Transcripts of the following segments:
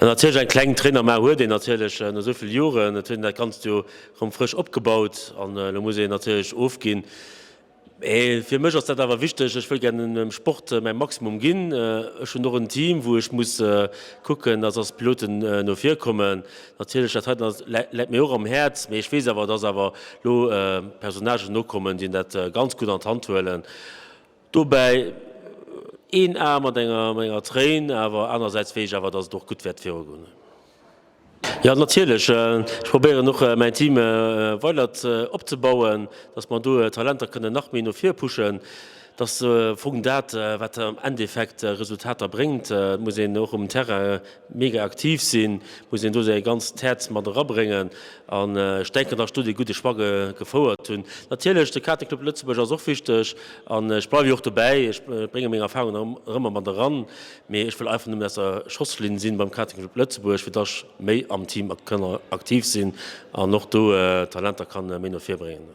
Natierlech eng kleng Tréin am A huet een natierlech no esou vill Joren. Et huet een dat Ganzt jo rëm frësch opgebaut an elo muss een natierlech ofginn. Mee fir mech ass dat awer wichteg. Ech wëll gär dem Sport mäi Maximum ginn. Ech hunn och en Team, wou ech muss kucken, dass eis Piloten no vir kommen. Natierlech, dat heiten läit mir och am Häerz, mee ech weess awer, dass awer elo Personnagen nokommen, déi dat ganz gutt an d'Hand huelen. Dobäi een A mat enger Tréin, awer anersäits weess ech awer, dass et och gutt wäert virugoen. Jo, natierlech. Ech probéieren och mäin Team weider opzebauen, dass mer do Talenter kënnen nach méi no vir pushen. Et ass am Fong dat, wat am Endeffekt Resultater bréngt. Et muss een och um Terrain mega aktiv sinn, muss een do säi ganzt Häerz mat erabréngen an ech denken, datt ech do dee gudde Choix gefouert hunn. Natierlech, de Karting Club Lëtzebuerg ass och wichteg an ech bleiwe jo och dobäi, ech brénge meng Erfahrungen nach ëmmer mat eran, mee ech wëll einfach nëmmen aus der Schosslinn sinn beim Karting Club Lëtzebuerg, fir datt ech méi am Team kann aktiv sinn an och do Talenter kann méi no vir bréngen.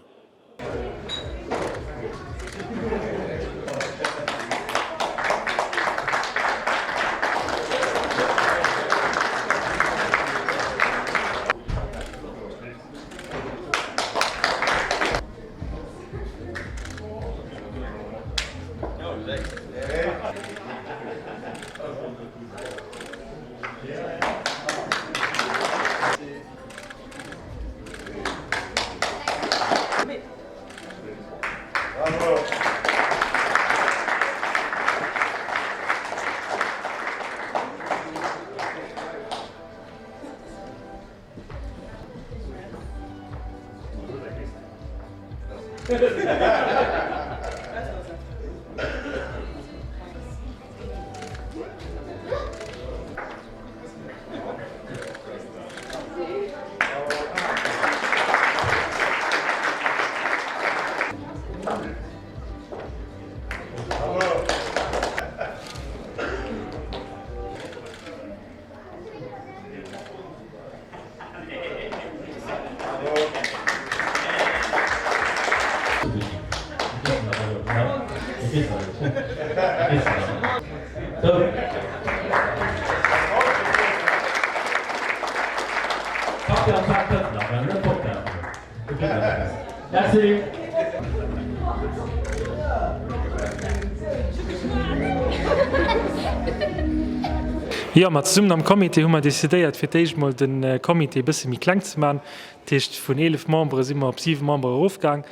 Jo, ma zesummen am Comité hu mer decidéiert, fir d'éischt mol de Comité e bësse méi kleng ze man. Dat heescht, vun 11 Membere si mer op 7 Membere erofgaang.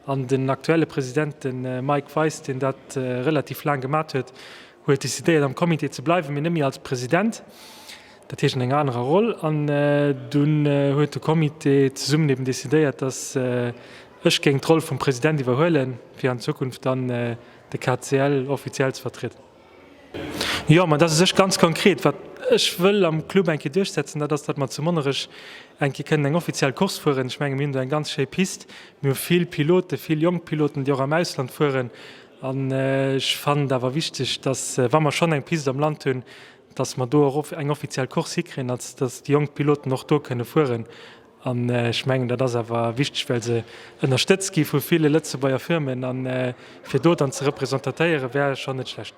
An den aktuelle President, de Mike Weis, deen dat relativ laang gemat huet, huet decidéiert am Comité ze bleiwen, mee net méi als President, dat heescht an enger anerer Roll. An dunn huet de Comité zesummen eben decidéiert, datt ech géing d'Roll vum President iwwerhuelen, fir an Zukunft dann de KCL offiziell ze vertrieden. Jo, ma dat ass u sech ganz konkret, wat ech wëll am Club eng Kéier duerchsetzen, dat ass, datt mer zu Monnerech eng Kéier kënnen eng offiziell Course fueren. Ech menge mir hunn do eng ganz schéi Pist, mir hu vill Piloten, vill jonk Piloten, déi och am Ausland fueren. An ech fannen et awer wichteg, datt, wa mer schonn eng Pist am Land hunn, datt mer do och eng offiziell Course hikréien, datt déi jonk Piloten och do kënne fueren. An ech mengen, dat ass awer wichteg, well se ënnerstëtzt gi vu ville Lëtzebuerger Firmen. A fir do dann ze representatéieren, wär schonn net schlecht.